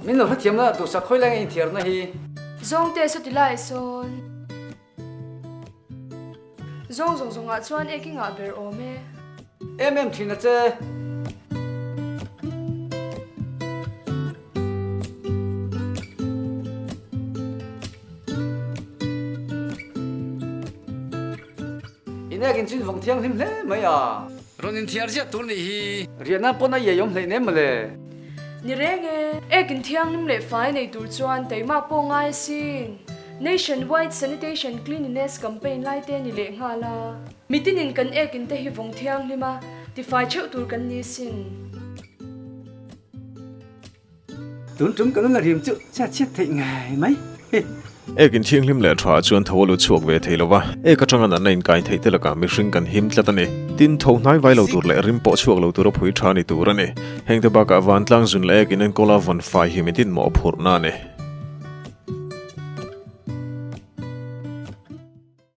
Min lo hrethiam la duhsak khawi lai nge inthiarna hi. Zawngte sawti lai sawn. Zawng zawng zawngah chuan ek i ngah ber awm e. Em em thin a che. In ek in chu in vawng thianghlim hle mai a. Rawn inthiar ziah tur nih hi. Riahna pawn a iaiawm hleinem mawle. Ni reng e. Ek in thianghlim leh fai nei tur chuan taima pawh ngai asin. Nation wide sanitation cleanliness campaign lai te ni leh nghal a. Mitinin kan ek in te hi vawng thianghlim a, tifai theuh tur kan ni sin. Tun tum kan la rim chu chhiat chhiat theih ngei mai. Ek in thianghlim leh tha chuan tho a lu chhuak ve thei lo va, ek atanga natna inkai theih te lakah mihring kan him tlat a ni. Tin, tho hnai vai lo tur leh rim pawh chhuak lo tura phui tha ni tur a ni. Hengte bakah vantlang zun leh ek in enkawla vawn fai hi mitin mawhphurhna a ni.